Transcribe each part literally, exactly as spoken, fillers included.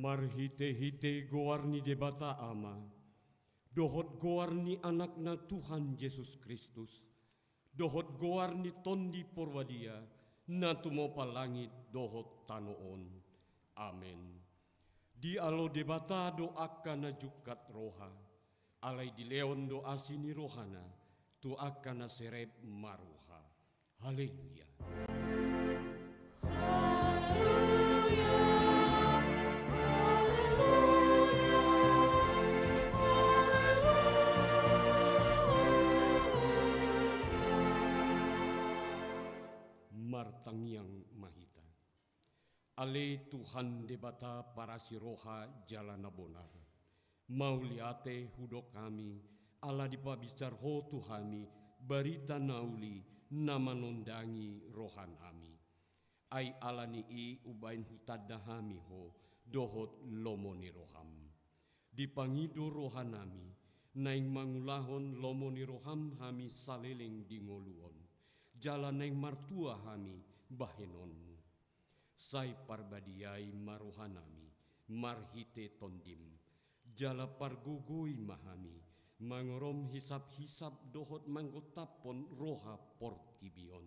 Marhite-hite goar ni Debata Ama, dohot goar ni Anakna Tuhan Jesus Kristus, dohot goar ni Tondi Porbadia, na tumopa langit dohot tano on. Amen. Dialo Debata do angka na jungkat roha, alai dilehon do asi ni rohana tu angka na serep maruha. Haleluya. Haleluya, haleluya, haleluya. Martangiang ma hita. Ale Tuhan Debata parasi roha jala na bonar. Mauliate hudok hami, ala dipabinsar Ho tu hami, barita na uli na manondangi rohanami. Ai ala ni i umbahen hutanda hami Ho, dohot lomo ni roham. Dipangido rohanami, naeng mangulahon lomo ni roham hami saleleng di ngolu on. Jala naeng martua hami bahenonmu. Sai parbadiai ma rohanami, marhite tondim. Jala pargogoi ma hami, mangorom hisap-hisap dohot manggontaphon roha portibi on.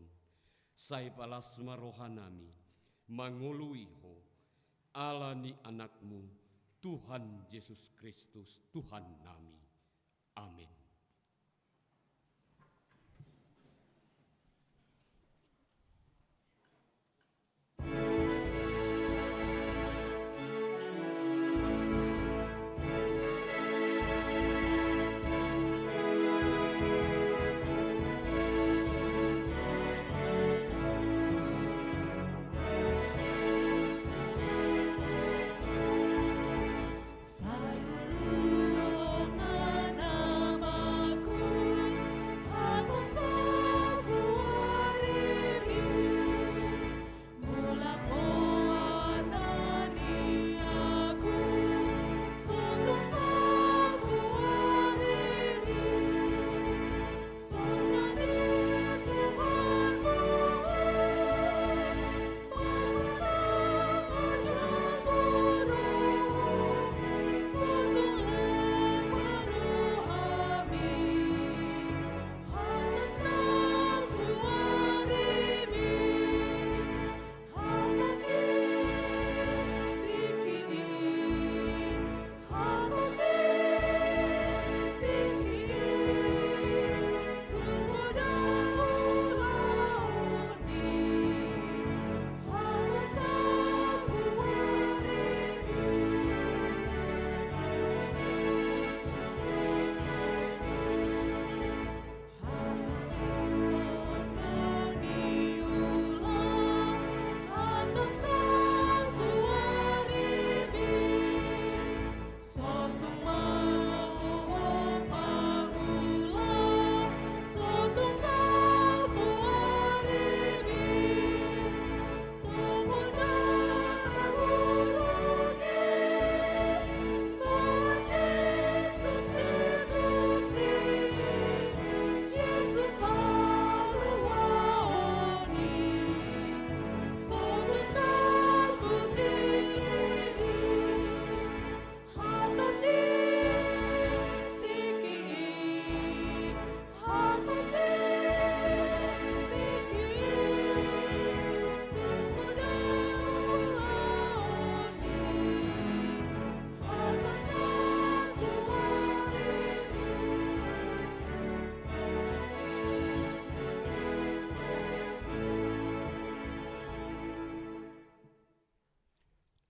Sai palas ma rohanami, mangoloi Ho, ala ni Anakmu, Tuhan Jesus Kristus, Tuhannami. Amen.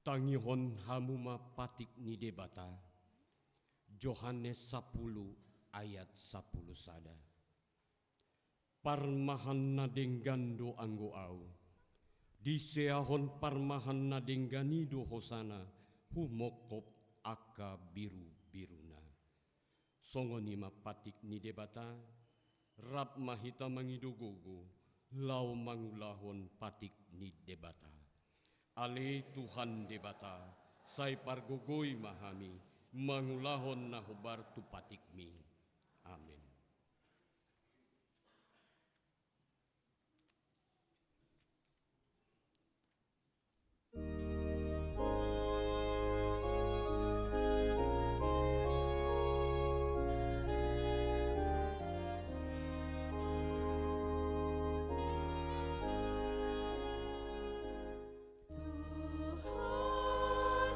Tangihon hamu ma patik ni Debata. Johannes sampulu ayat sampulu sada. Parmahan na denggan do anggo Ahu. Diseahon parmahan na denggan i do hosana humongkop angka birubiruna. Songon i ma patik ni Debata, rap ma hita mangido gogo, laho mangulahon patik ni Debata. Ale Tuhan Debata, sai pargogoi ma hami, mangulahon na hombar tu patikmi. Amen.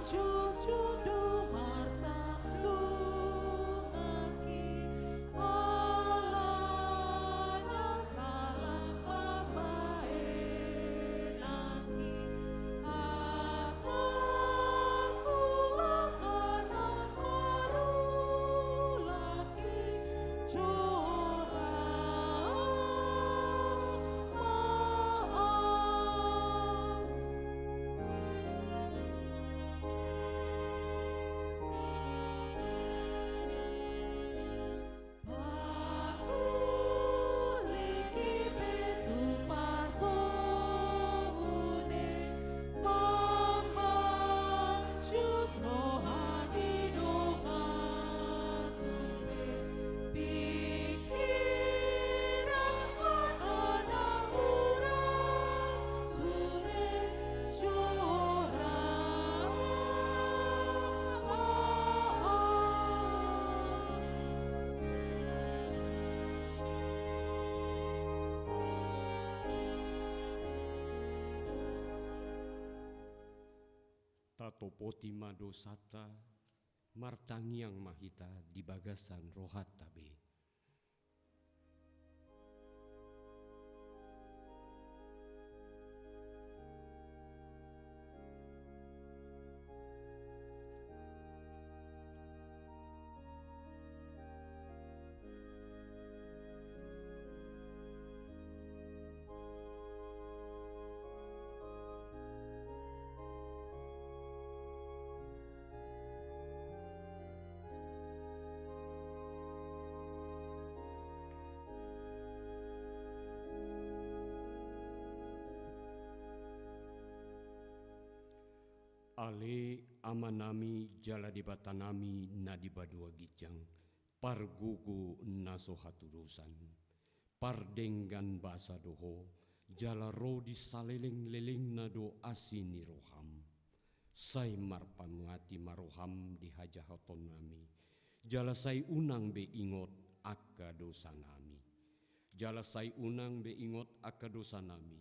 Jujur do marsandonganki, ala na salah pambahenanki, hataku langganan marulak. Tatopoti ma dosanta, martangiang ma hita di bagasan rohanta be. Ale Amanami jala Debatanami na di banua ginjang, pargogo na so hatudosan, pardenggan basa do Ho, jala ro di salelenglelengna do asi ni roham. Sai marpamati ma roham di hajahatonnami, jala sai unang be ingot angka dosanami. Jala sai unang be ingot angka dosanami,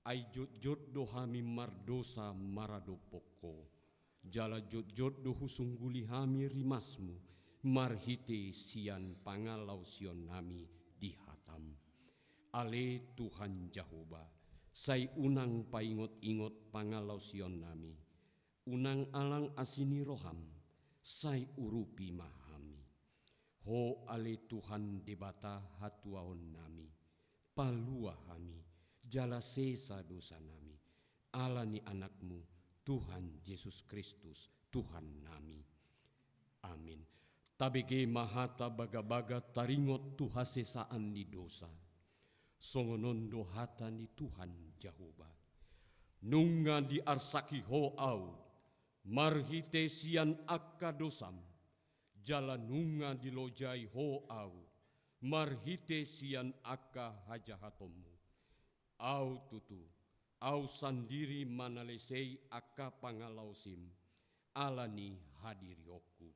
ai jotjot do hami mardosa maradophon Ho. Jala jotjot do husungguli hami rimasmu marhite sian pangalaosionnami di hatam. Ale Tuhan Jahowa, sai unang paingotingot pangalaosionnami, unang alang asi ni roham, sai urupi ma hami. Ho ale Tuhan Debata hatuaonnami, palua hami, jala sesa dosanami, ala ni Anakmu, Tuhan Jesus Kristus, Tuhannami. Amin. Tabege ma hata bagabaga taringot tu hasesaan ni dosa. Songon on do hata ni Tuhan Jahowa: Nunga diarsaki Ho ahu marhite sian angka dosam, jala nunga dilojai Ho ahu marhite sian angka hajahatonmu. Ahu tutu, ahu sandiri manalesei angka pangalaosim, ala ni hadirionku.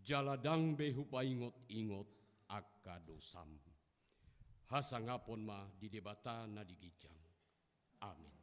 Jala ndang be hupaingotingot angka dosam. Hasangapon ma di Debata na di ginjang. Amin.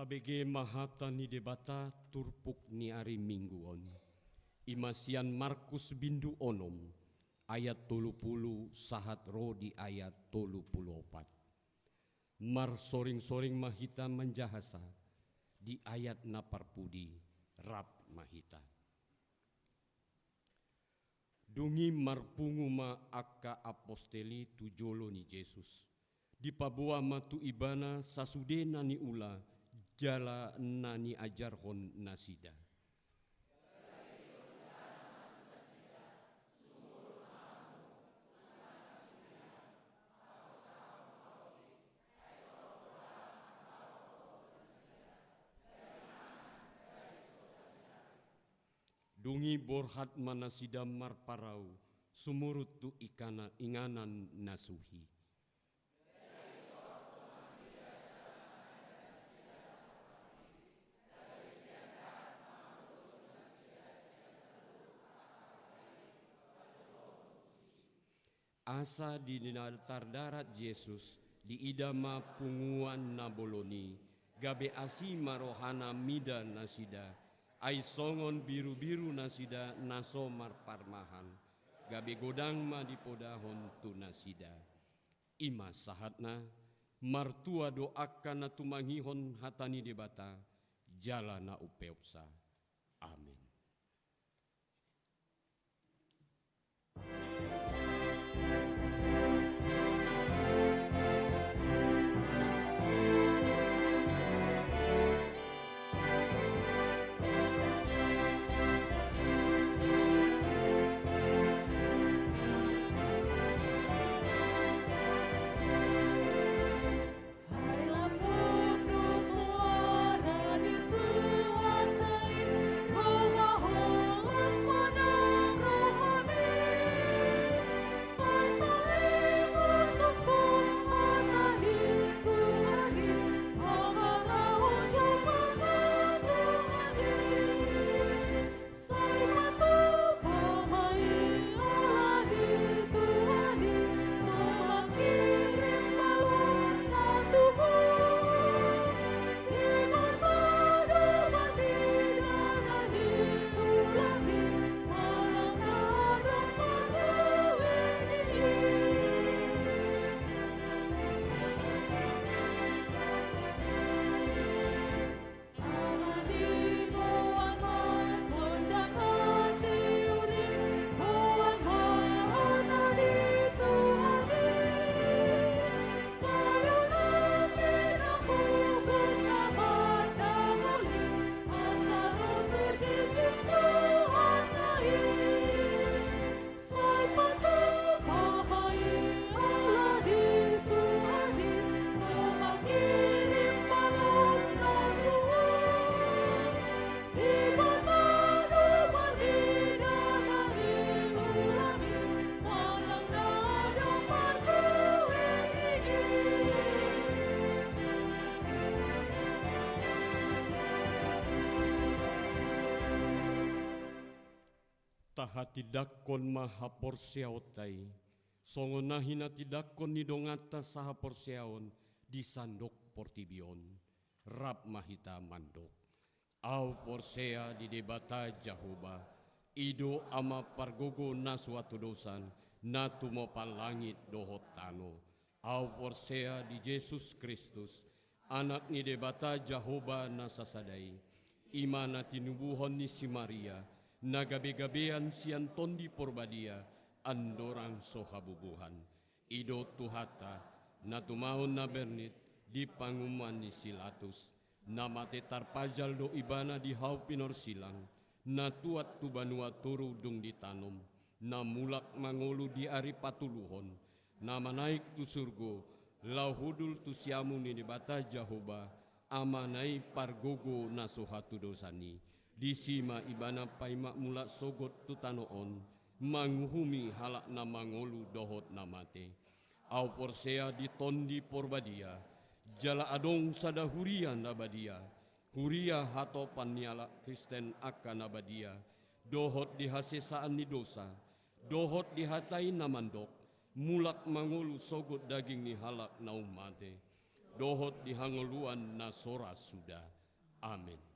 Bege ma hata ni Debata turpuk ni ari Minggu on. I ma sian Markus bindu onom, ayat tolu pulu sahat ro di ayat tolu pulu opat. Marsoring-soring ma hita manjahasa di ayat na parpudi, rap ma hita. Dung i marpungu ma angka apostel i tu jolo ni Jesus. Dipaboa ma tu ibana sasude na niula jala na niajarhon nasida. Dung i borhat ma nasida marparau sumurut tu ikana-, inganan na suhi. Asa di na tardarat Jesus, diida ma punguan na bolon i, gabe asi ma rohana mida nasida, ai songon birubiru nasida na so marparmahan, gabe godang ma dipodahon tu nasida. I ma sahatna, martua do angka na tumangihon hata ni Debata, jala na umpeopsa. Amen. Tahatindangkon ma haporseaonta i, songon na hinatindangkon ni donganta sahaporseaon di sandok portibi on. Rap ma hita mandok. Ahu porsea di Debata Jahowa, i do Ama pargogo na so hatudosan, na tumompa langit dohot tano. Ahu porsea di Jesus Kristus, Anak ni Debata Jahowa na sasada i, i ma na tinubuhon ni si Maria, na gabegabean sian Tondi Porbadia, andorang so habubuhan. I do Tuhanta, na tumaon na bernit di panguhuman ni si Latus, na mate tarpajal do ibana di hau pinorsilang, na tuat tu banua toru dung ditanom, na mulak mangolu di ari patoluhon, na manaek tu surgo, laho hundul tu siamun ni Debata Jahowa, Amana i pargogo na so hatudosan i. Disi ma ibana paima mulak sogot tu tano on, manguhumi halak na mangolu dohot na mate. Ahu porsea di Tondi Porbadia, jala adong sada huria na badia, huria hatopan ni halak Kristen angka na badia, dohot di hasesaan ni dosa, dohot di hata i na mandok, mulak mangolu sogot daging ni halak naung mate. dohot di hangoluan na so ra suda. Amen.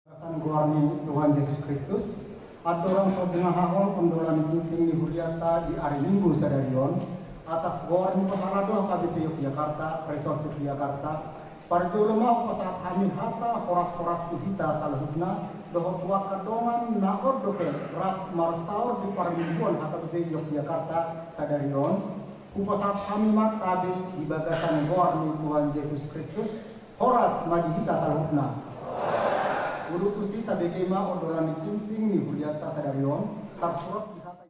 Bagasan goar ni Tuhan Jesus Kristus, andorang so jinahahon ondolan ni tingting ni hurianta di ari Minggu sadari on, atas goar ni pahala do H K B P Yogyakarta, Resort Yogyakarta, parjolo ma hupasahat hami hata horas-horas tu hita saluhutna, dohot tu angka dongan na on dope rap marsaor di parmingguon H K B P Yogyakarta sadari on. Hupasahat hami ma tabe di bagasan goar ni Tuhan Jesus Kristus, horas ma di hita saluhutna. Udut tusi tabege ma ondolan ni tingting ni hurianta sadari on, tarsurat di hata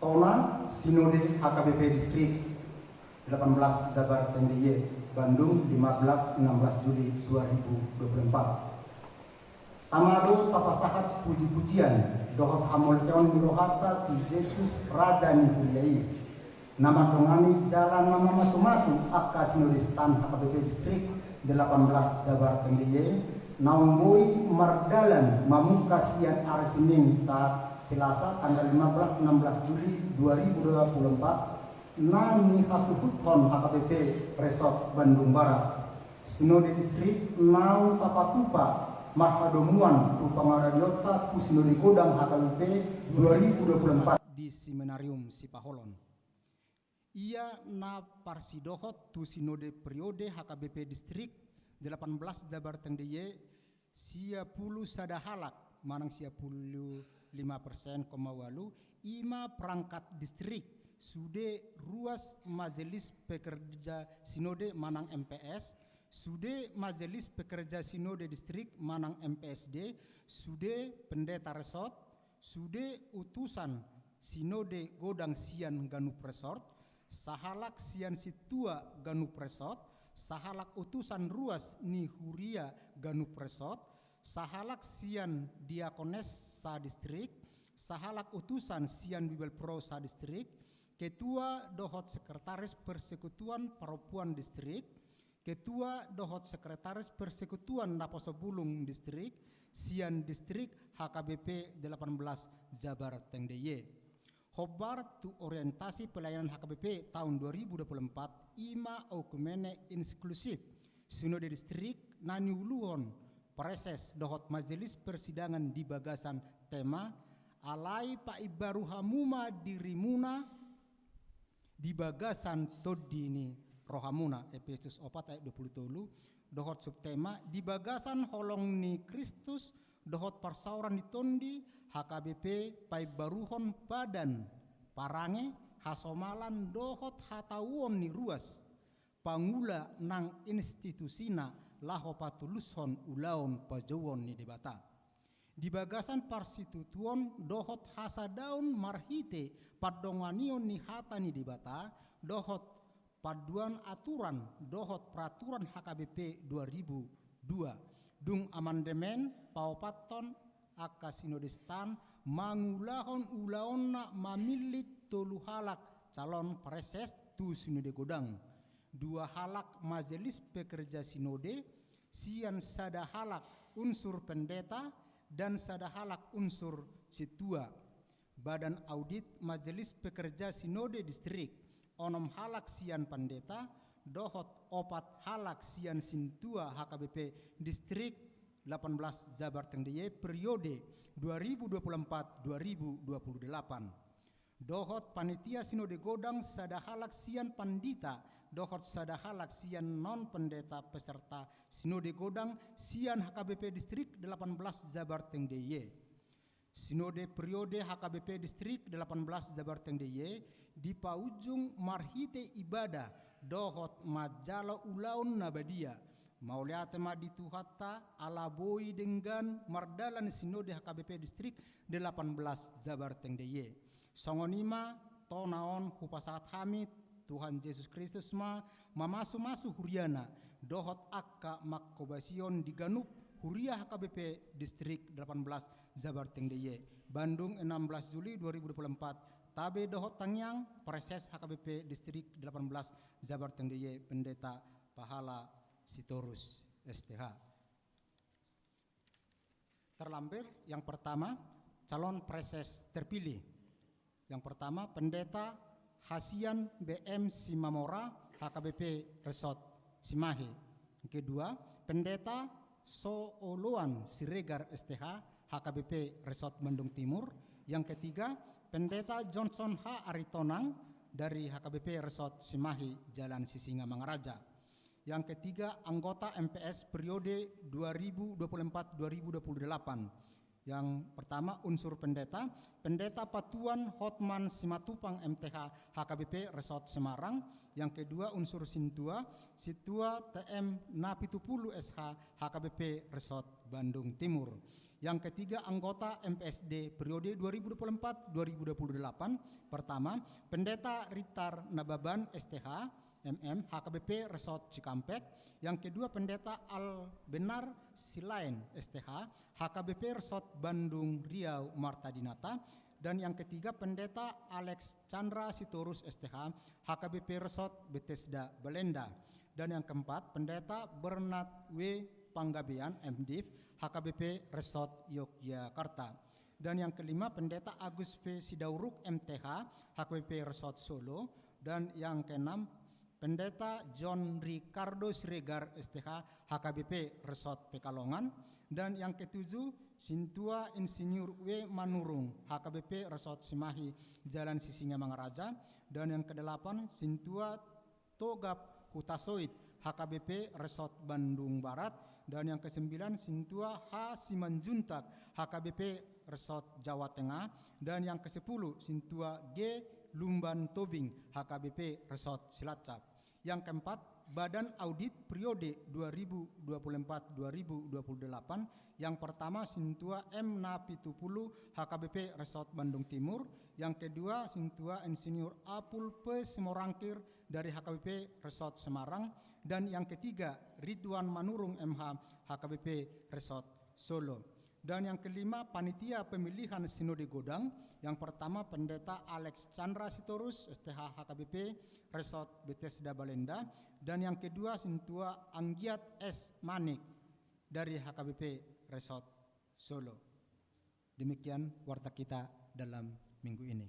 Tona Sinode H K B P Distrik delapan belas Jabar Tengge Bandung, lima belas enam belas Juli dua ribu dua puluh empat. Tama do tapasahat puji-pujian dohot hamauliateon ni rohanta tu Jesus, Raja ni huria i, na mandongani jala na mamasumasu angka sinode stan H K B P Distrik delapan belas Jabar Tengge, naung boi mardalan mamungka sian ari Senin sahat Selasa tanggal lima belas enam belas Juli dua ribu dua puluh empat, na nihasuhuthon H K B P Resort Bandung Barat. Sinode Distrik naung tapatupa marhadomuan tu pangaradionta tu Sinode Godang H K B P dua ribu dua puluh empat di Seminarium Sipaholon. Ia na parsidohot tu Sinode Periode H K B P Distrik delapan belas Jabar Tengge, sia pulu sada halak manang sia pulu lima persen koma ualu, i ma perangkat distrik, sude ruas Majelis Pekerja Sinode manang M P S, sude Majelis Pekerja Sinode Distrik manang M P S D, sude pendeta resort, sude utusan Sinode Godang sian ganup resort, sahalak sian sintua ganup resort, sahalak utusan ruas ni huria ganup resort, sahalak sian diakones sadistrik, sahalak utusan sian Bibel Pro sadistrik, ketua dohot sekretaris Persekutuan Parompuan Distrik, ketua dohot sekretaris Persekutuan Naposo Bulung Distrik, sian distrik H K B P delapan belas Jabar Tengge. Hombar tu orientasi pelayanan H K B P taon dua ribu dua puluh empat, i ma oikumene inklusif. Sinode Distrik na niuluhon praeses dohot majelis persidangan di bagasan tema, alai paimbaru hamu ma dirimuna di bagasan tondi ni rohamuna, Epesus opat ayat dua puluh tolu, dohot subtema, di bagasan holong ni Kristus dohot parsaoran ni tondi, H K B P paimbaruhon padan parange, hasomalan dohot hatauon ni ruas, pangula nang institusina laho patulushon ulaon pajouon ni Debata. Di bagasan parsitutuon dohot hasadaon marhite pandonganion ni hata ni Debata, dohot panduan aturan dohot peraturan H K B P dua ribu dua, dung amandemen paopathon angka sinode stan mangulahon ulaonna mamillit tolu halak calon praeses tu Sinode Godang, dua halak majelis pekerja sinode, sian sada halak unsur pendeta dan sada halak unsur sintua. Badan audit majelis pekerja sinode distrik, onom halak sian pandeta, dohot opat halak sian sintua H K B P distrik delapan belas Jabar Tengge periode dua ribu dua puluh empat dua ribu dua puluh delapan. Dohot panitia sinode godang sada halak sian pandita, dohot sada halak sian non pendeta peserta sinode godang sian H K B P distrik delapan belas Jabar Tengge. Sinode periode H K B P distrik delapan belas Jabar Tengge dipaujung marhite ibadah dohot manjalo ulaon na badia. Mauliate ma di Tuhanta ala boi denggan mardalan sinode H K B P distrik delapan belas Jabar Tengge. Songon i ma tona on hupasahat hami, Tuhan Jesus Kristus ma mamasu-masu huriana dohot angka manghobasion di ganup huria H K B P distrik delapan belas Jabar Tengge. Bandung, enam belas Juli dua ribu dua puluh empat, tabe dohot tangiang, praeses H K B P distrik delapan belas Jabar Tengge, Pendeta Pahala Sitorus, S T H. Terlampir, yang pertama, calon praeses terpilih. Yang pertama, Pendeta Hasian B M Simamora, H K B P Resort Simahe. Yang kedua, Pendeta Sooloan Siregar, S T H, H K B P Resort Bandung Timur. Yang ketiga, Pendeta Johnson H Aritonang dari H K B P Resort Simahe, Jalan Sisingamangaraja. Yang ketiga, anggota M P S periode dua ribu dua puluh empat dua ribu dua puluh delapan. Yang pertama, unsur pendeta, Pendeta Patuan Hotman Simatupang, M T H, H K B P Resort Semarang. Yang kedua, unsur sintua, Sintua T M Napitupulu, S H, H K B P Resort Bandung Timur. Yang ketiga, anggota M P S D periode dua ribu dua puluh empat dua ribu dua puluh delapan. Pertama, Pendeta Ritar Nababan, S T H, M M, H K B P Resort Cikampek. Yang kedua, Pendeta Albenar Silaen, S T H, H K B P Resort Bandung Riau Marta Dinata. Dan yang ketiga, Pendeta Alex Chandra Sitorus, S T H, H K B P Resort Bethesda Balenda. Dan yang keempat, Pendeta Bernard W Panggabean, M Div, H K B P Resort Yogyakarta. Dan yang kelima, Pendeta Agus V Sidauruk, M T H, H K B P Resort Solo. Dan yang keenam, Pendeta John Ricardo Siregar, S T H, H K B P Resort Pekalongan. Dan yang ketujuh, Sintua Insinyur W Manurung, H K B P Resort Simahi, Jalan Sisingamangaraja. Dan yang kedelapan, Sintua Togap Hutasoit, H K B P Resort Bandung Barat. Dan yang kesembilan, Sintua H Simanjuntak, H K B P Resort Jawa Tengah. Dan yang kesepuluh, Sintua G Lumban Tobing, H K B P Resort Cilacap. Yang keempat, Badan Audit periode dua ribu dua puluh empat dua ribu dua puluh delapan. Yang pertama, Sintua M Napitupulu, H K B P Resort Bandung Timur. Yang kedua, Sintua Insinyur Apul P Simorangkir dari H K B P Resort Semarang. Dan yang ketiga, Ridwan Manurung, M H, H K B P Resort Solo. Dan yang kelima, panitia pemilihan Sinode Godang. Yang pertama, Pendeta Alex Chandra Sitorus, S T H, H K B P Resort Bethesda Balenda. Dan yang kedua, Sintua Anggiat S Manik dari H K B P Resort Solo. Demikian warta kita dalam minggu ini.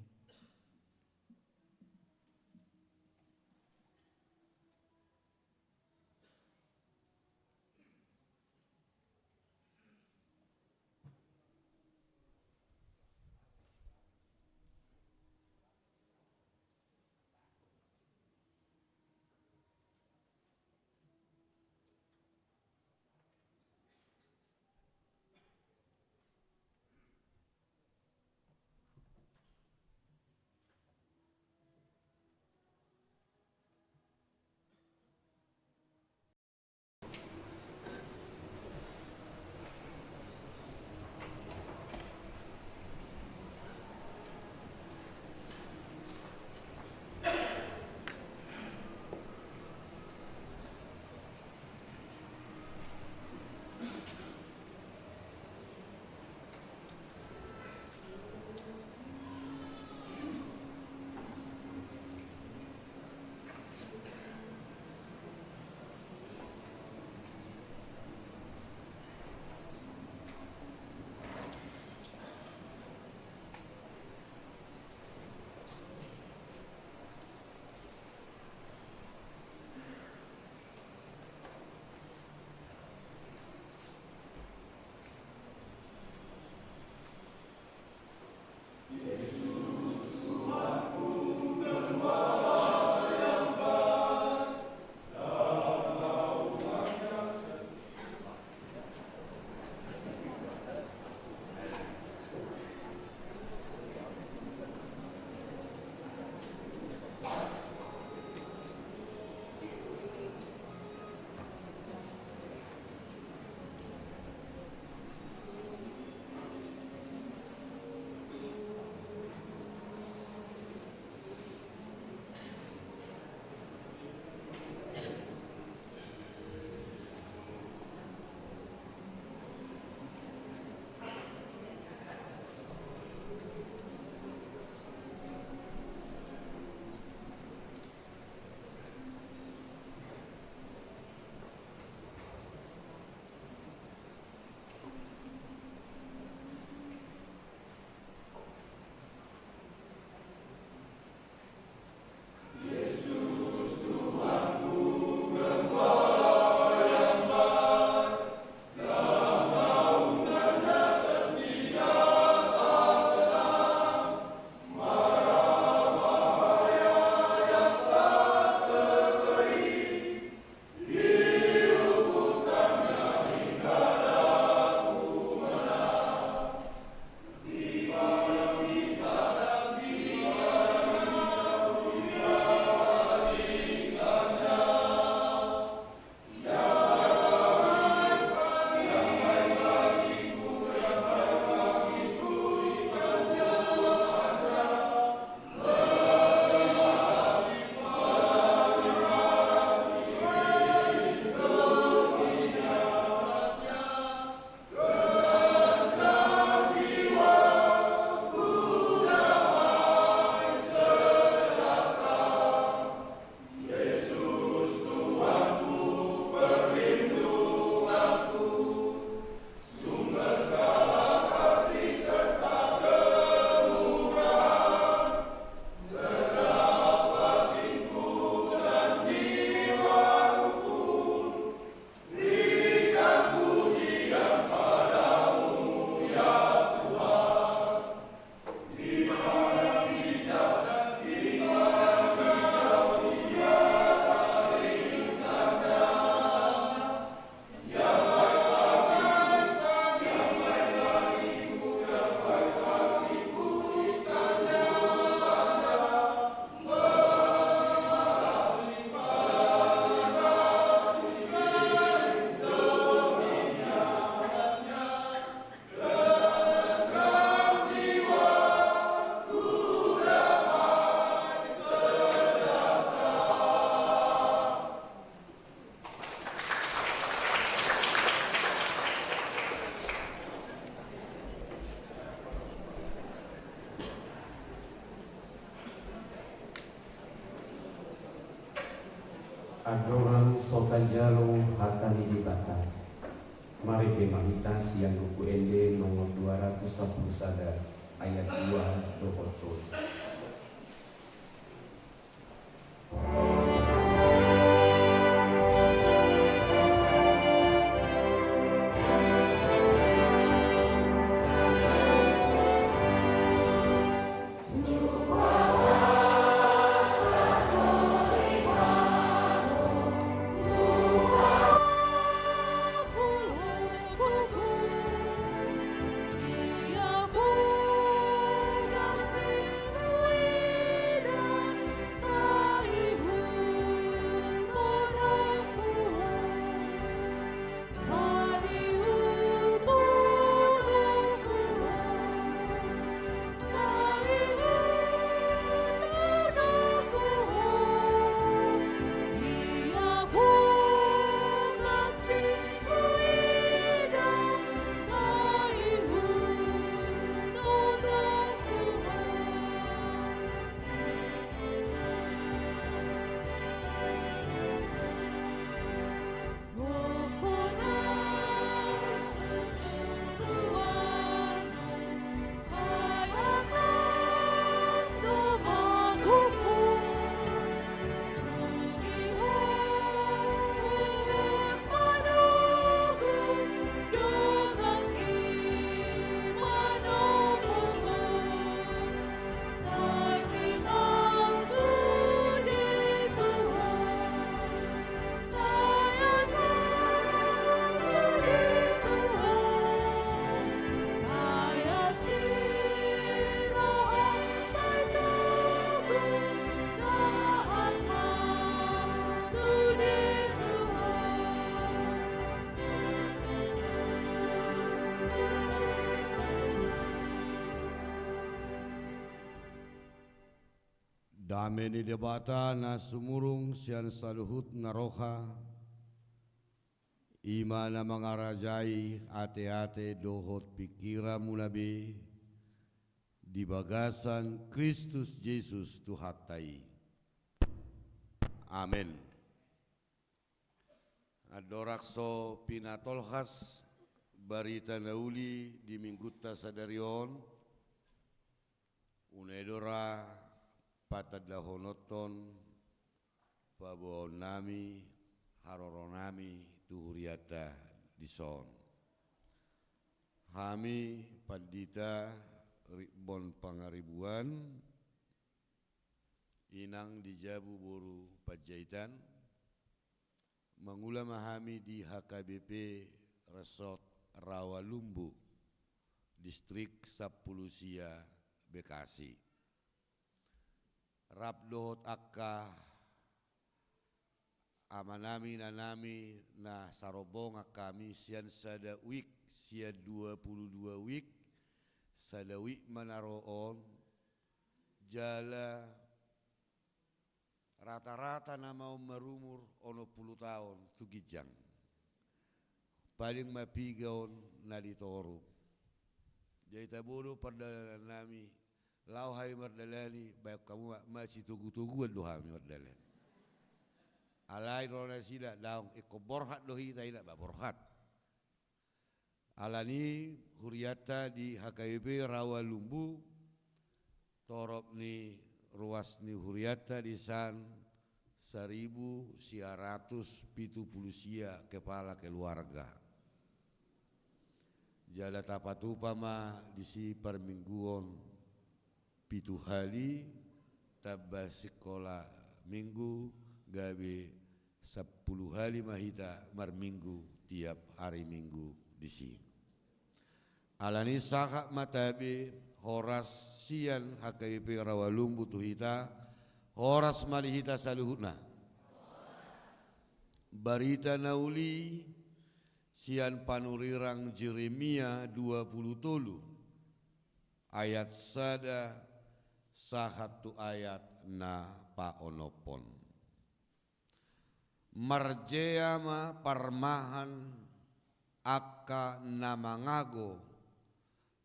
So tajalo hata ni Debata. Marende ma hita sian Buku Ende nomor dua ratus sampulu sada, ayat dua dohot tolu. Dame ni Debata na sumurung sian saluhut na roha, i ma na mangarajai ateate dohot pingkiranmuna be di bagasan Kristus Jesus Tuhanta i. Amen. Andorang so pinatolhas barita na uli di minggunta sadari on, unang do ra patandahononhon paboaonnami, haroronami tu hurianta dison. Hami pandita Rimbon Pangaribuan, inang di jabu boru Panjaitan, mangula ma hami di H K B P Resort Rawalumbu, Distrik Sampulu Sia, Bekasi. Rap dohot angka amanami, inanami na sarombongan hami sian sada wijk, sian dua pulu dua wijk, sada wijk ma na ro on, jala rata-rata nama on marumur onom pulu taon tu ginjang. Paling ma piga on na di toru. Jadi tabo do pardalanannami, laho hami mardalani, baen hamu ma, masitogu-toguan do hami mardalani. Alai ro nasida, daong, ingkon borhat do hita, inna, ba borhat. Alani hurianta di H K B P Rawalumbu, torop ni ruas ni hurianta disan saribu sia ratus pitu pulu sia kepala keluarga. Jala tapatupa ma disi parmingguon pitu hali, tamba sikola minggu, gabe sampulu hali ma hita marminggu tiap ari Minggu disi. Alani sahat ma tabe horas sian H K B P Rawalumbu tu hita, horas ma di hita saluhutna. Barita na uli sian panurirang Jeremia dua pulu tolu, ayat sada sahat tu ayat na paonomhon. Marjea ma parmahan angka na mangago,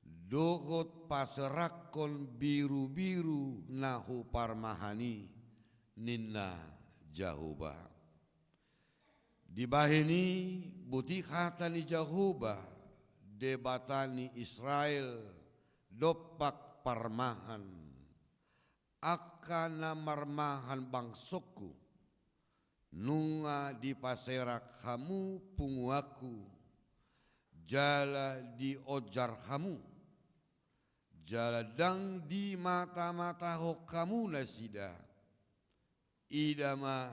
dohot paserangkon birubiru na huparmahan i, ninna Jahowa. Dibahen i, botima hata ni Jahowa, Debata ni Israel, dompak parmahan: Angka na marmahan bangsongku, nunga dipaserak hamu punguanku, jala dionjar hamu, jala ndang dimatamatahon hamu nasida. Ida ma,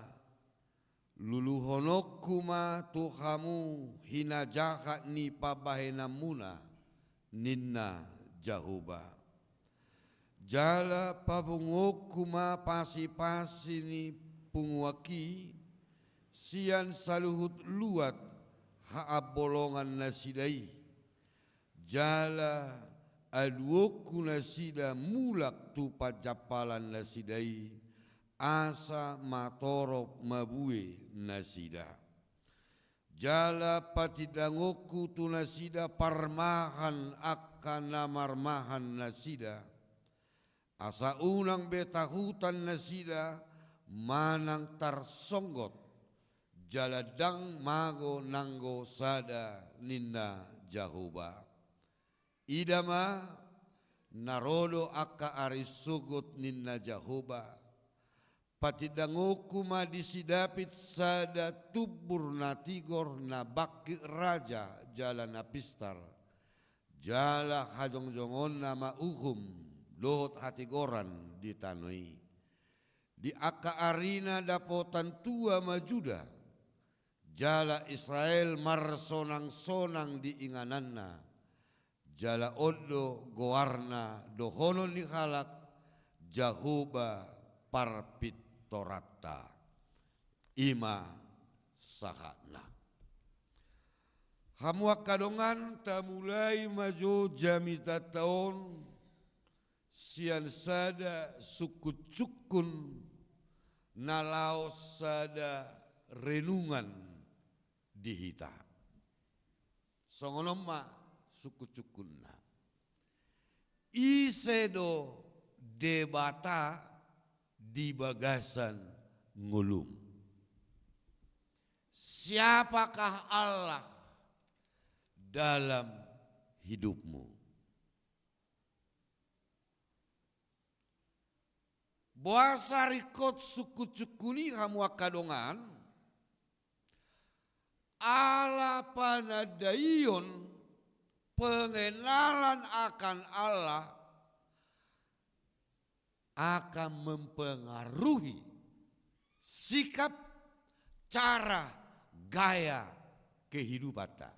luluhononku ma tu hamu hinajahat ni pambahenanmuna, ninna Jahowa. Jala papunguonku ma pasipasi ni punguanki sian saluhut luat haambolongan nasida i. Jala aluonku nasida mulak tu panjampalan nasida i, asa matorop mabue nasida. Jala patindangonku tu nasida parmahan angka na marmahan nasida, asa unang be tahutan nasida manang tarsonggot, jala ndang mago nanggo sada, ninna Jahowa. Ida ma, na ro do angka ari sogot, ninna Jahowa. Patindangonku ma di si Daud sada tumbur na tigor, na bangkit raja jala na pistar. Jala hajongjongonna ma uhum dohot hatigoran di tano i. Di angka arina dapotan tua ma Juda, jala Israel marsonangsonang di ingananna. Jala on do goarna dohonon ni halak: Jahowa parpintoranta. I ma sahatna. Hamu angka dongan, tamulai ma jo jamitanta on sian sada sungkunsungkun na laos sada renungan di hita. Songon on ma sungkunsungkunna: Ise do Debata di bagasan ngolum? Siapakah Allah dalam hidupmu? Boasa ringkot sungkunsungkun i, hamu angka dongan? Ala panandaion, pengenalan akan Allah akan mempengaruhi sikap, cara, gaya kehidupanta.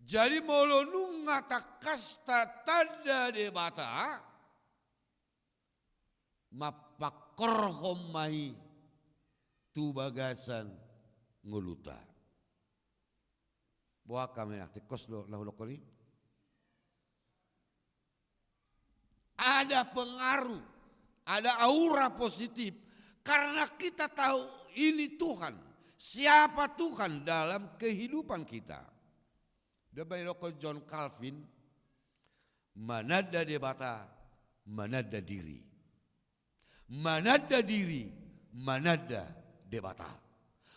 Jadi, molo nunga tangkas tatanda Debata, mampangkorhon ma i tu bagasan ngolunta. Boha hami, na tingkos do na hudokhon i? Ada pengaruh, ada aura positif, karena kita tahu ini Tuhan, siapa Tuhan dalam kehidupan kita. Dia, baen dohot John Calvin, mananda Debata, mananda diri. Mananda diri, mananda Debata.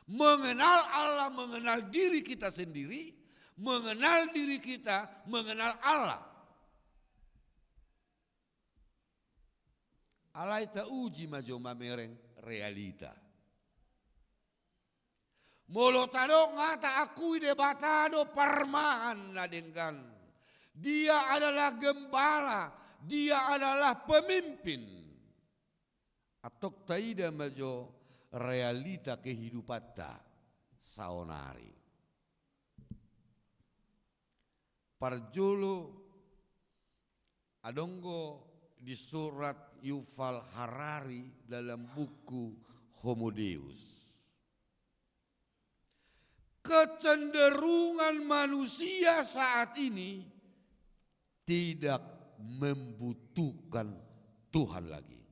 Mengenal Allah, mengenal diri kita sendiri, mengenal diri kita, mengenal Allah. Alai tauji ma jo mamereng realita. Molo tadok nga taakui Debata do parmahan na denggan, Dia adalah gembala, Dia adalah pemimpin, antong taida ma jo realita kehidupanta saonari. Parjolo, adong do di surat Yuval Harari dalam buku Homo Deus. Kecenderungan manusia saat ini tidak membutuhkan Tuhan lagi.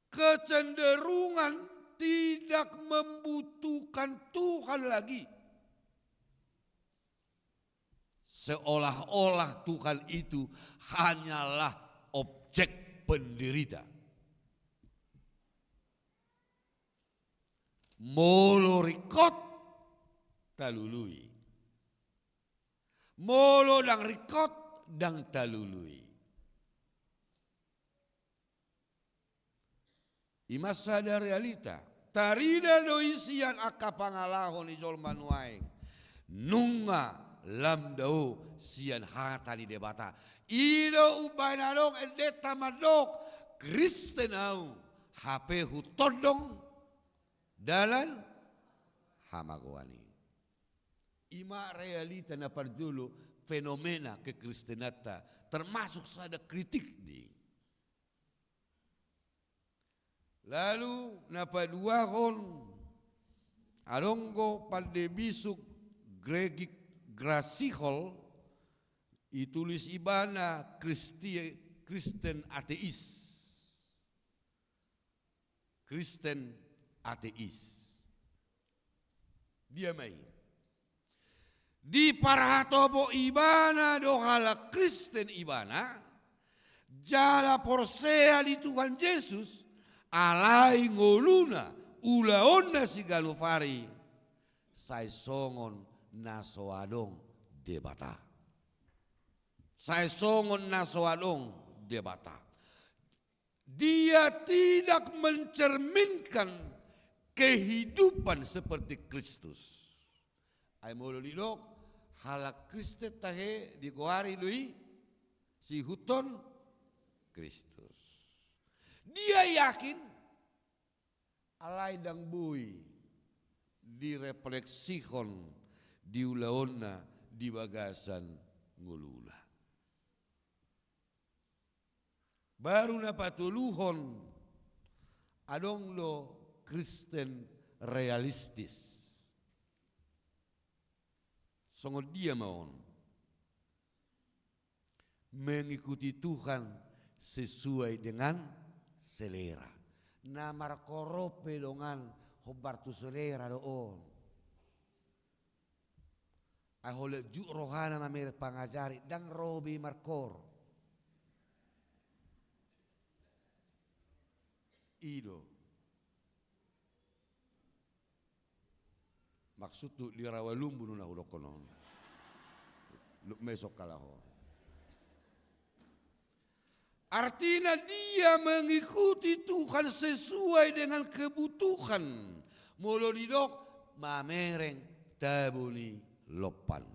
Kecenderungan tidak membutuhkan Tuhan lagi. Seolah-olah Tuhan itu hanyalah objek penderita. Molo ringkot, talului. Molo ndang ringkot, ndang talului. I ma sada realita. Tarida do i sian angka pangalaho ni jolma nuaeng. Nunga lam dao sian hata ni Debata. I do umbahen adong endenta mandok, Kristen ahu, hape hutondong dalan hamagoan i. I ma realita na parjolo, fenomena kekristenanta, termasuk sada kritik di. Lalu na paduahon, adong do pande bisuk Gregik Grasihol, ditulis ibana Kristi-, Kristen ateis. Kristen ateis. Dia ma i? Diparhatopo ibana do halak Kristen ibana, jala porsea di Tuhan Jesus, alai ngoluna, ulaonna siganup ari, sai songon na so adong Debata. Sai songon na so adong Debata. Dia tidak mencerminkan kehidupan seperti Kristus. Ai molo didok halak Kristen tahe digoari do i siihuthon Kristus. Dia yakin, alai ndang boi direfleksihon di ulaonna, di bagasan ngoluna. Baru na patoluhon, adong do Kristen realistis. Songon dia ma on? Mengikuti Tuhan sesuai dengan selera. Na markoor pe dongan, hombar tu selera do on. Ai holan juk rohana mamereng pangajari, ndang ro be i markoor. I do. Maksudhu di rawa lumbu do na hudokkon on. Luk mesok kalaho. Artina dia mengikuti Tuhan sesuai dengan kebutuhan. Molo didok mamereng tabo ni lompan.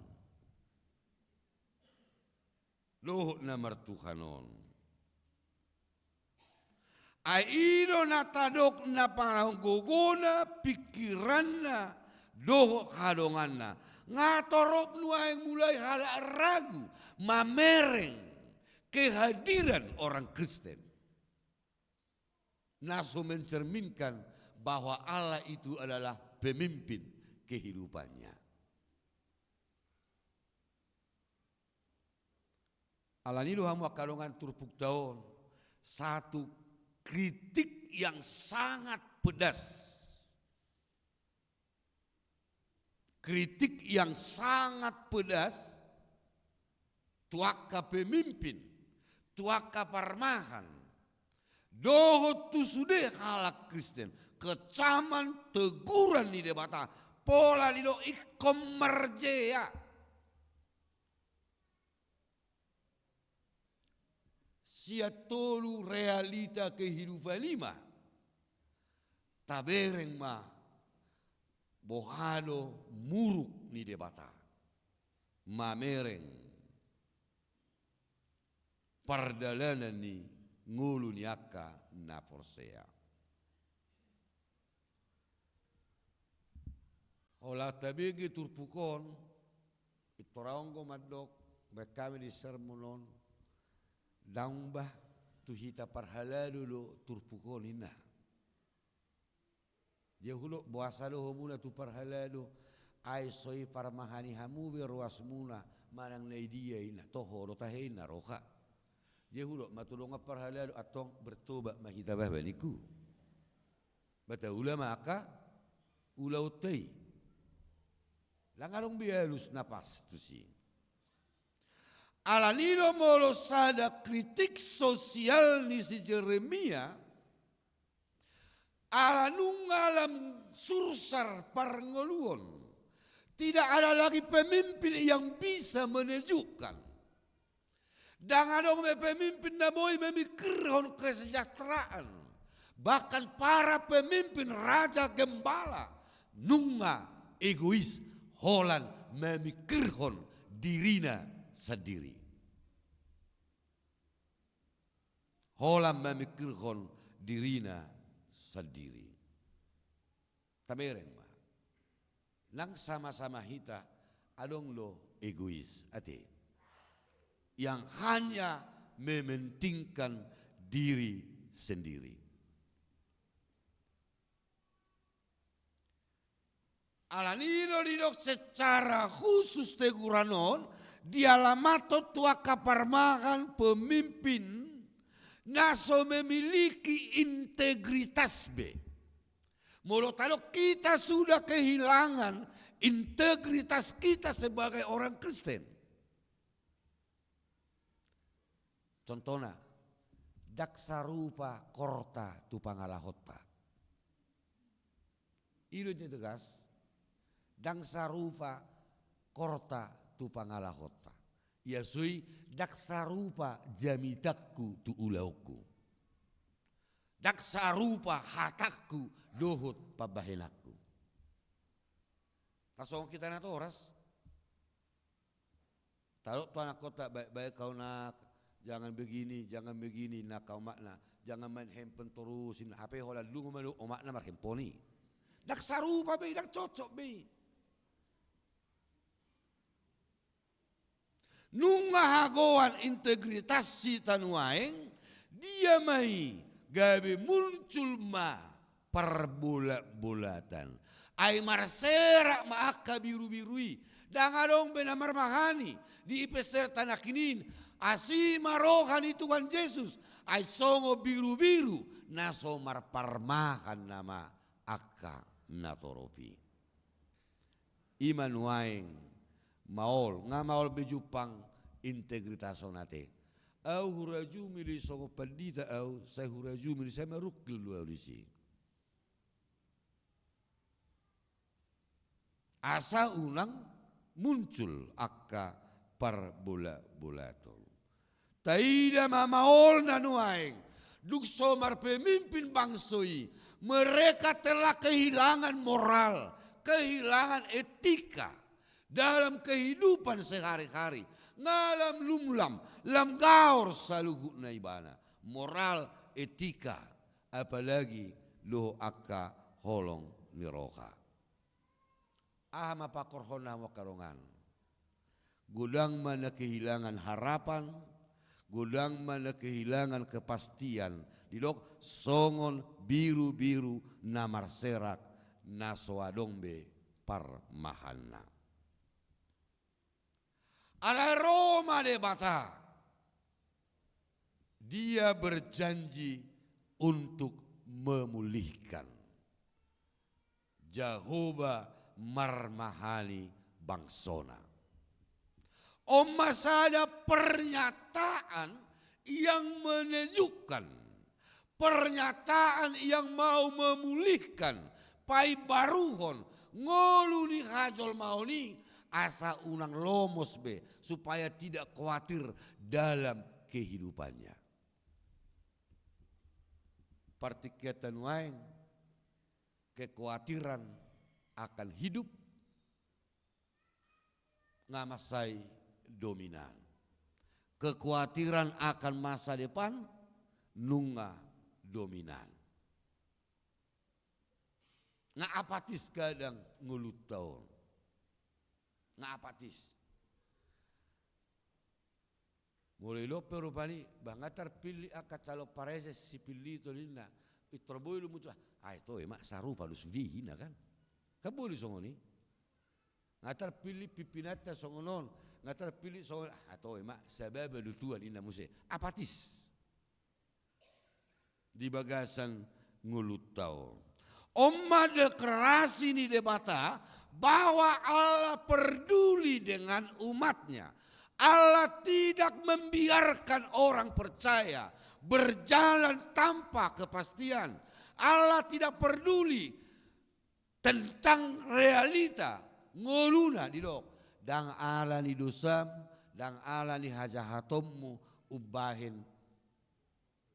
Dohot na martuhan on. Ai i do na tadok na pangarahon gogona, pingkiranna, dohot hadonganna. Nga torop nuaeng mulai halak ragu mamereng kehadiran orang Kristen. Na so mencerminkan bahwa Allah itu adalah pemimpin kehidupannya. Alani do hamu angka dongan turpukta on, satu kritik yang sangat pedas. Kritik yang sangat pedas tu angka pemimpin, tu angka parmahan, dohot tu sude halak Kristen, kecaman teguran ni Debata, pola didok ingkon marjea. Sian tolu realita kehidupan i ma, tabereng ma boha do muruk ni Debata mamereng pardalanan ni ngolu ni angka na porsea. Holan tabege turpuk on, intorang do mandok, baen hami di sermon on, ndang bah tu hita parhalado do turpuk on ninna. Dia hudok boasa do hamuna tu parhalado, ai so i parmahan i hamu be ruasmuna, manang na i dia ninna, toho do tahe ninna roha. Dia hudok ma tu dongan parhalado, antong bertobat ma hita bah ba ningku. Ba taula ma angka ulaonta i. Ndang adong be alus na pas tusi. Alani do molo sada kritik sosial ni si Jeremia, Ala nunga lam sursar parngoluon. Tidak ada lagi pemimpin yang bisa menyejukkan. Ndang adong be pemimpin na boi memikirhon kesejahteraan. Bahkan para pemimpin, raja, gembala, nunga egois, holan memikirhon dirina sandiri. Holan memikirhon dirina sandiri. Tabereng ma. Nang sama-sama hita adong do egois, ate. Yang hanya mementingkan diri sendiri. Alani i do didok secara khusus teguran on dialamathon tu angka parmahan, pemimpin na so memiliki integritas be. Molo tadok, kita sudah kehilangan integritas kita sebagai orang Kristen. Contohna, ndang sarupa korta tu pangalahonta. I do integritas, ndang sarupa korta tu pangalahonta. Ia so i, ndang sarupa jamitangku tu ulaonku. Ndang sarupa hatangku dohot pambahenanku. Tasongon hita natoras. Tadok tu anakkonta, baik-baik kau nak, jangan begini, jangan begini, nak kau makna, jangan main handphone terus, ini H P holan lungun ma omakna marhandphone i. Ndang sarupa be i, ndang cocok be i. Nunga hagoan integritas hita nuaeng, dia ma i gabe muncul ma parbolatbolatan. Ai marserak ma angka birubiru i. Ndang adong be na marmahani di pester tanah kinin. Asi ma roha ni Tuhan Jesus. Ai songon birubiru na so marparmahan nama angka natorop i. I ma nuaeng maol, nga maol be jumpang integritas on, ate. Au hurajumi do i songon pandita au, sai hurajumi do i, sai marungkil do au disi. Asa unang muncul angka parbolatbolatan. Taida ma maolna nuaeng, dung so marpemimpin bangso i, mereka telah kehilangan moral, kehilangan etika dalam kehidupan sehari-hari. Nga lam lumlam, lam gaor saluhutna ibana. Moral, etika, apalagi dohot angka holong ni roha. Aha ma pangkorhonna hamu angka dongan? Godang ma na kehilangan harapan, godang ma na kehilangan kepastian, didok songon birubiru na marserak, na so adong be parmahanna. Alai ro ma Debata, Dia berjanji untuk memulihkan. Jahowa marmahani bangsona. On ma sada pernyataan yang menyejukkan, pernyataan yang mau memulihkan, paimbaruhon ngolu ni hajolmaon i, asa unang lomos be, supaya tidak khawatir dalam kehidupannya. Partingkianta nuaeng, kekhawatiran akan hidup nga mansai dominan. Kekhawatiran akan masa depan nunga dominan. Nga apatis kadang ngolunta on. Nga apatis. Molo i lope rupani, bah, nga tarpillit angka calon pareses si Pillito ninna. Pintor boi do muncul, ai toe ma sarupa do sude ninna kan. Kan boi do songon i. Nga tarpillit pimpinanta songon on, nga tarpillit songon, ah, toe ma, sababa do tuan ninna muse. Apatis. Di bagasan ngolunta on. On ma deklarasi ni Debata bahwa Allah peduli dengan umat-Nya. Allah tidak membiarkan orang percaya berjalan tanpa kepastian. Allah tidak perduli tentang realita ngoluna, didok. Ndang ala ni dosam, ndang ala ni hajahatonmu umbahen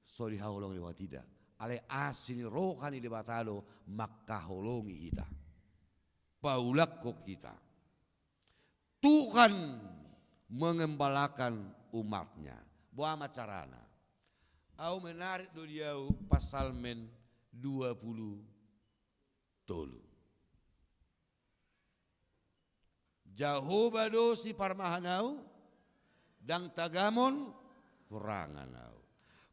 so dihaholongi Debata hita. Alai asi ni roha ni Debata do mangkaholongi hita, paulakhon hita. Tuhan mengembalakan umatnya. Boha ma carana? Au menarik do di au Psalmen dua pulu tolu. Jahowa do siparmahan au, ndang tagamon hurangan au.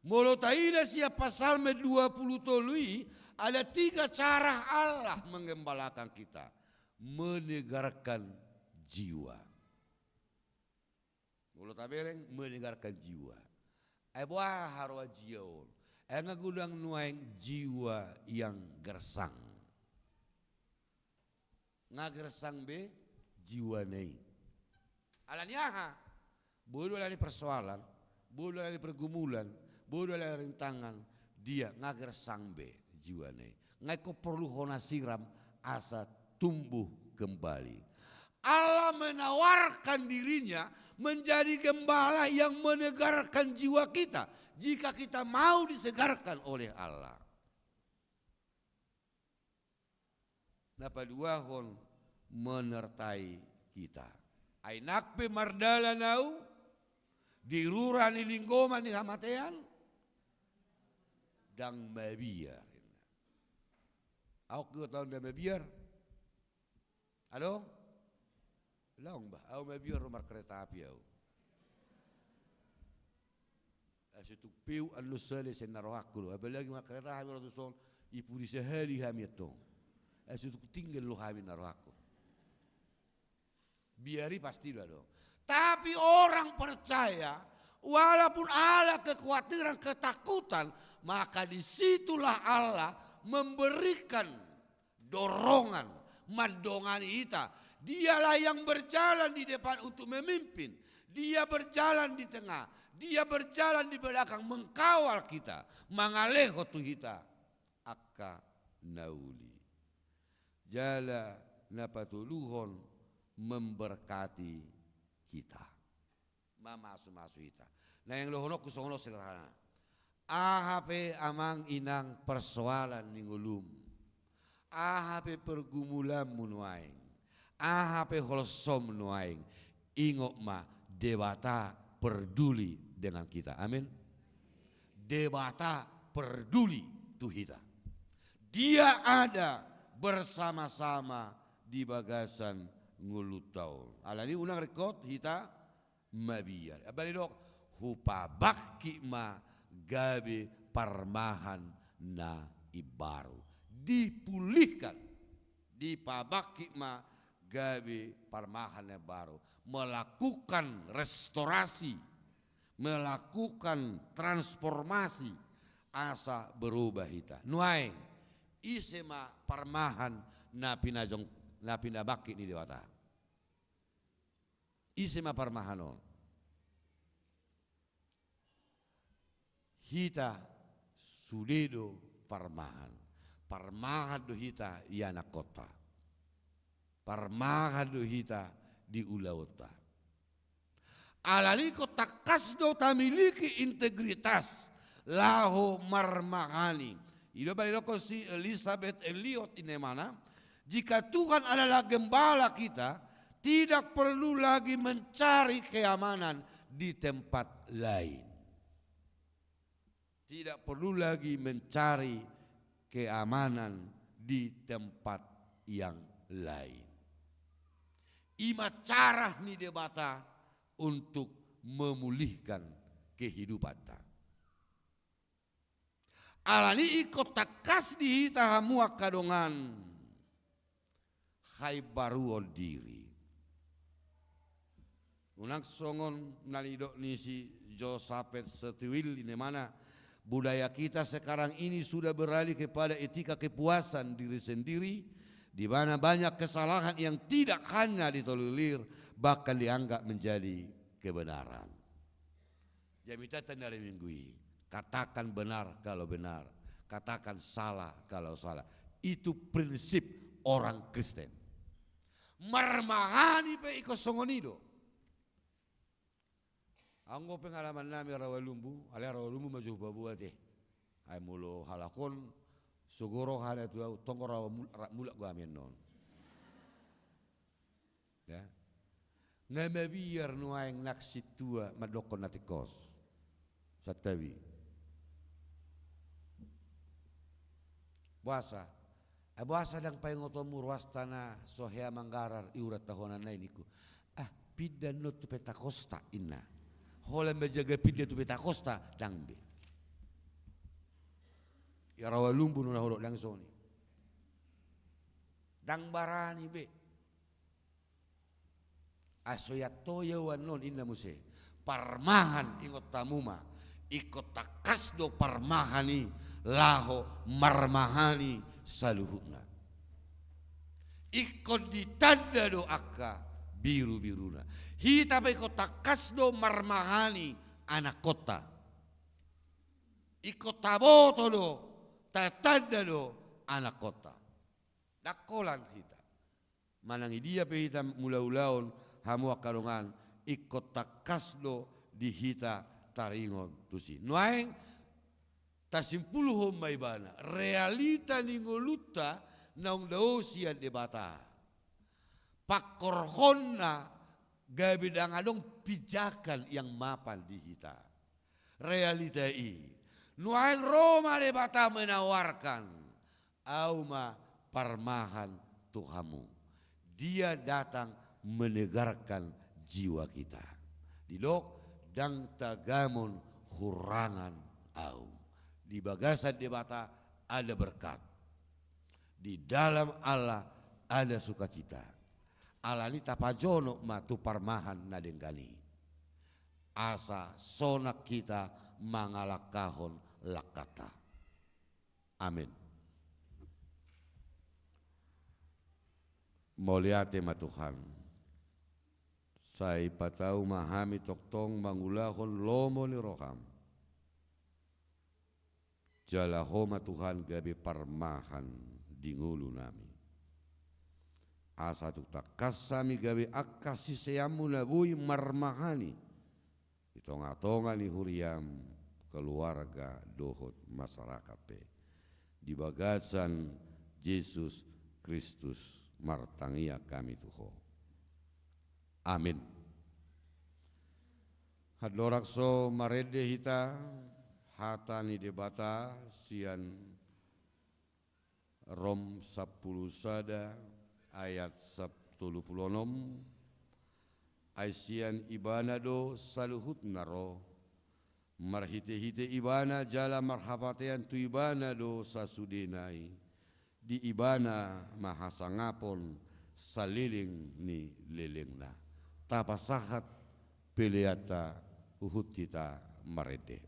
Molo taida sian Psalmen dua pulu tolu i, ada tiga cara Allah mengembalakan kita. Menyegarkan jiwa. Molo tabereng, menyegarkan jiwa. Ai boha haroa jiwa on? Ai nga godang nuaeng jiwa yang gersang. Nga gersang be jiwana i. Ala ni aha? Boi do ala ni persoalan, boi do ala ni pergumulan, boi do ala ni rintangan, dia nga gersang be jiwana i. Nga ingkon porlu hona siram asa tumbuh kembali. Allah menawarkan dirinya menjadi gembala yang menyegarkan jiwa kita, jika kita mau disegarkan oleh Allah. Na paduahon, menyertai kita. Ai nang pe mardalan au di rura ni linggoman ni hamatean, ndang mabiar. Au, kau tahu ndang mabiar? Adong? Laong bah, au mabiar ro markereta api au. Ai so tung peu annon sale sian na rohangku do. Apalagi markereta api ro tu son, i pudi sahali hami antong. Ai so tung tinggal do hami na rohangku. Biar i pasti do adong. Tapi orang percaya, walaupun ada kekhawatiran, ketakutan, maka di situlah Allah memberikan dorongan, mandongani hita. Dialah yang berjalan di depan untuk memimpin. Dia berjalan di tengah. Dia berjalan di belakang, mengkawal kita, mangalehon tu hita angka na uli. Jala na patoluhon, memberkati kita. Mamasumasu hita. Naeng dohononku songon on sederhana. Aha pe amang inang persoalan ni ngolum, aha pe pergumulanmu nuaeng, aha pe holsom nuaeng, ingot ma, Debata perduli dengan kita. Amin. Debata perduli tu hita. Dia ada bersama-sama di bagasan ngolunta on. Alani unang ringkot hita mabiar. Apala didok, hupabangkit ma gabe parmahan na imbaru. Dipulihkan, dipabangkit ma gabe parmahan na imbaru. Melakukan restorasi, melakukan transformasi, asa berubah hita. Nuaeng, ise ma parmahan na pinajong, na pinabangkit ni Debata? Ise ma parmahan on? Hita sude do parmahan. Parmahan do hita ianakhonta. Parmahan do hita di ulaonta. Alani ingkon tangkas do tamiliki integritas laho marmahani. I do pala didokkon si Elisabeth Elliot, inna ibana, jika Tuhan adalah gembala kita, tidak perlu lagi mencari keamanan di tempat lain. Tidak perlu lagi mencari keamanan di tempat yang lain. I ma cara ni Debata untuk memulihkan kehidupanta. Alani ingkon tangkas di hita hamu angka dongan, haimbaruon diri. Unang songon na nidok ni si Josaphat Sitwell, inna ibana, budaya kita sekarang ini sudah beralih kepada etika kepuasan diri sendiri, di mana banyak kesalahan yang tidak hanya ditolerir, bahkan dianggap menjadi kebenaran. Jamitanta na ari Minggu i, katakan benar kalau benar, Katakan salah kalau salah. Itu prinsip orang Kristen. Marmahani pe ingkon songon i do. Anggo pengalaman nami Rawa Lumbu, alai Rawa Lumbu ma jo hupaboa ate. Ai molo halak on, so ro rohana tu ahu, tong Rawa mul-, ra-, mulak do hami annon. Ya. Nga mabiar nuaeng nang sintua mandokkon na tingkos. Santabi. Boasa? Ah, boasa ndang paingotonmu ruasta na so hea manggarar iuran tahunan nai ningku. Ah, pinda annon tu Pentakosta, inna. Holan manjaga pinda tu Pentakosta, ndang be. Ia Rawa Lumbu nunga holok ndang songon i. Ndang barani be. Ai so ianto ia uan non inna muse. Parmahan ingot hamu ma. Ingkon tangkas do parmahan i laho marmahani saluhutna. Ingkon ditanda do angka biru-biruna. Hita pe ingkon tangkas do marmahani anakkonta. Ingkon taboto do, tatanda do anakkonta. Ndang holan hita. Manang idia pe hita mangula ulaon, hamu angka dongan, ingkon tangkas do di hita taringot tusi. Nuaeng tasimpulhon ma ibana realita ni ngolunta naung dao sian Debata. Pangkorhonna gabe ndang adong pijakan yang mapan di hita. Realita i. Nuaeng ro ma Debata menawarkan. Ahu ma parmahan tu hamu. Dia datang menyegarkan jiwa kita. Didok, ndang tagamon hurangan ahu. Di bagasan Debata ada berkat. Di dalam Allah ada sukacita. Alani tapajonok ma tu parmahan na denggan i. Asa sonang hita mangalangkahon langkanta. Amin. Mauliate ma Tuhan. Sai patau ma hami tongtong mangulahon lomo ni roham. Jala Ho ma Tuhan gabe parmahan di ngolu nami. Asa tung tangkas hami gabe angka siseanmu na boi marmahani di tonga-tonga ni huriam, keluarga dohot masyarakat pe. Di bagasan Jesus Kristus martangiang hami tu Ho. Amin. Andorang so marende hita hata ni Debata sian Rom sampulu sada ayat sap-, tolu pulu onom, ai sian Ibana do saluhutna ro, marhite-hite Ibana jala marhapatean tu Ibana do sasudena i, di Ibana ma hasangapon saleleng ni lelengna. Tapasahat peleanta huhut hita marende.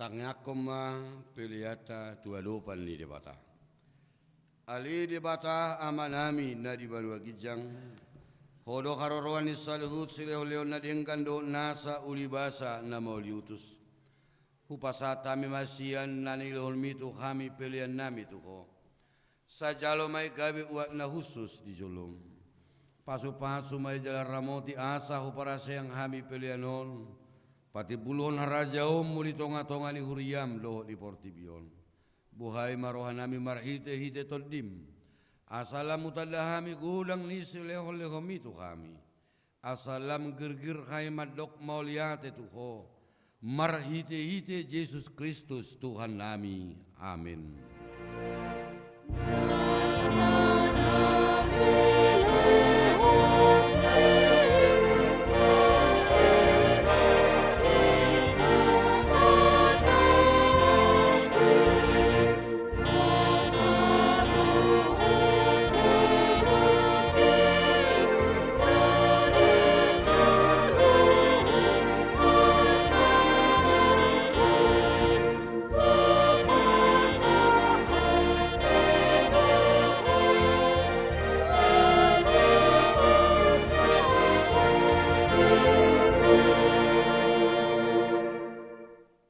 Tangiangkon ma peleanta tu adopan ni Debata. Ale Debata Amanami na di banua ginjang, Ho do haroroan ni saluhut silehonlehon na denggan dohot nasa ulibasa na mauliutus. Hupasahat hami ma sian na nilehonMi tu hami peleannami tu Ho. Sai jalo ma i gabe uap na hushus di joloM. Pasupasu ma i jala ramoti asa huparaseang hami pelean on patimbulhon harajaonMu di tongatonga ni huriaM dohot di portibi on. Buhai ma rohanami marhitehite TondiM, asa lam hutanda hami godang ni silehonlehonMi tu hami. Asa lam girgir hami mandok mauliate tu Ho, marhitehite Jesus Kristus Tuhannami. Amen.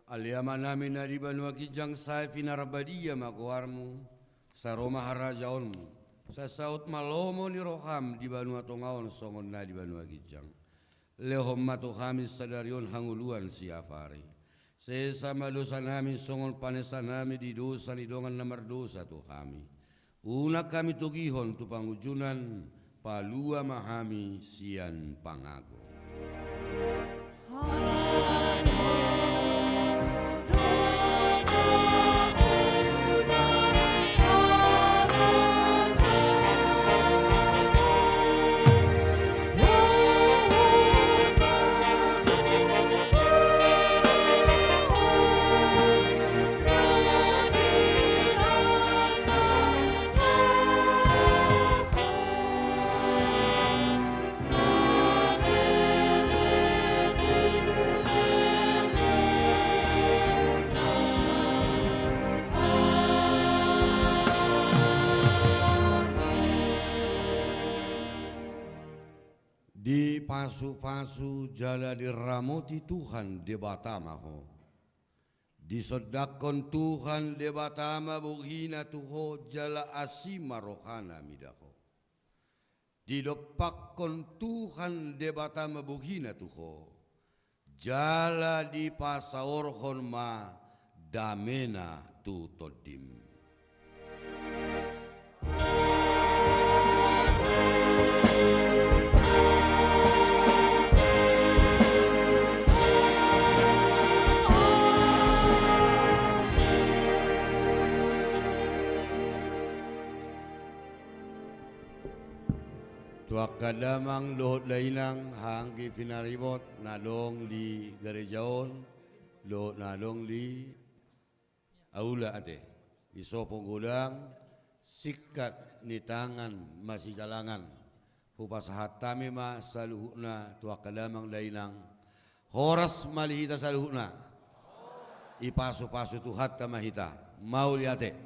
Ale Amanami na di banua ginjang, sai pinarbadia ma goarMu, sai ro ma harajaonMu, sai saut ma lomo ni rohaM di banua tonga on songon na di banua ginjang. Lehon ma tu hami sadari on hangoluan siapari. Sesa ma dosanami songon panesanami di dosa ni dongan na mardosa tu hami. Unang hami togihon tu pangunjunan, palua ma hami sian pangago. Dipasupasu jala diramoti Tuhan Debata ma ho. Disondangkon Tuhan Debata ma bogina tu ho jala asi ma rohana mida ho. Didompakkon Tuhan Debata ma bogina tu ho, jala dipasaorhon ma damena tu tondim. Tu angka damang dohot dainang, anggi pinaribot na adong di gareja on dohot na adong di aula ate, di sopo godang, singkat ni tangan masijalangan. Hupasahat hami ma saluhutna tu angka damang dainang. Horas ma di hita saluhutna. Ipasupasu Tuhanta ma hita. Mauliate.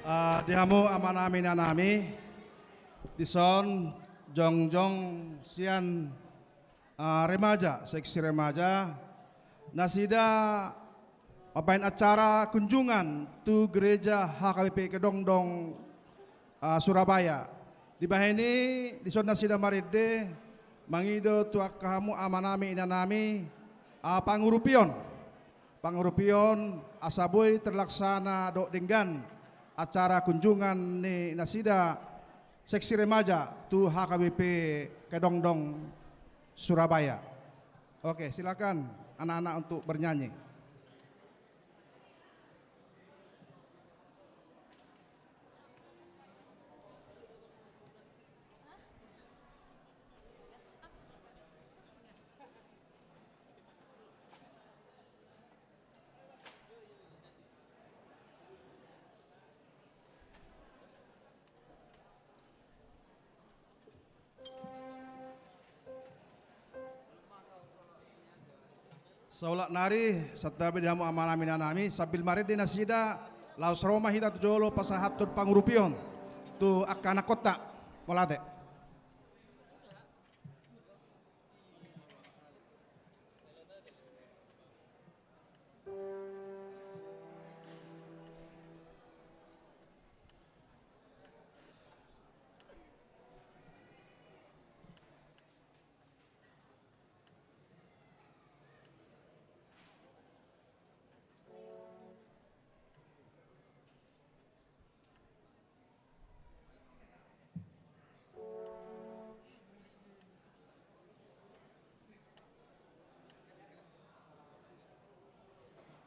Ah, di hamu amanami inanami, dison jongjong sian ah, remaja, seksi remaja, nasida mambahen acara kunjungan tu gereja H K B P Kedongdong, ah, Surabaya. Dibahen i, dison nasida marende, mangido tu angka hamu amanami inanami, ah, pangurupion. Pangurupion asa boi terlaksana dohot denggan acara kunjungan ni nasida seksi remaja tu H K B P Kedongdong Surabaya. Oke, silakan anak-anak untuk bernyanyi. Saulak nari, santabi di hamu amanami, inanami, sambil marende nasida, laos ro ma hita tu jolo pasahathon pangurupion tu angka anakkonta. Mauliate.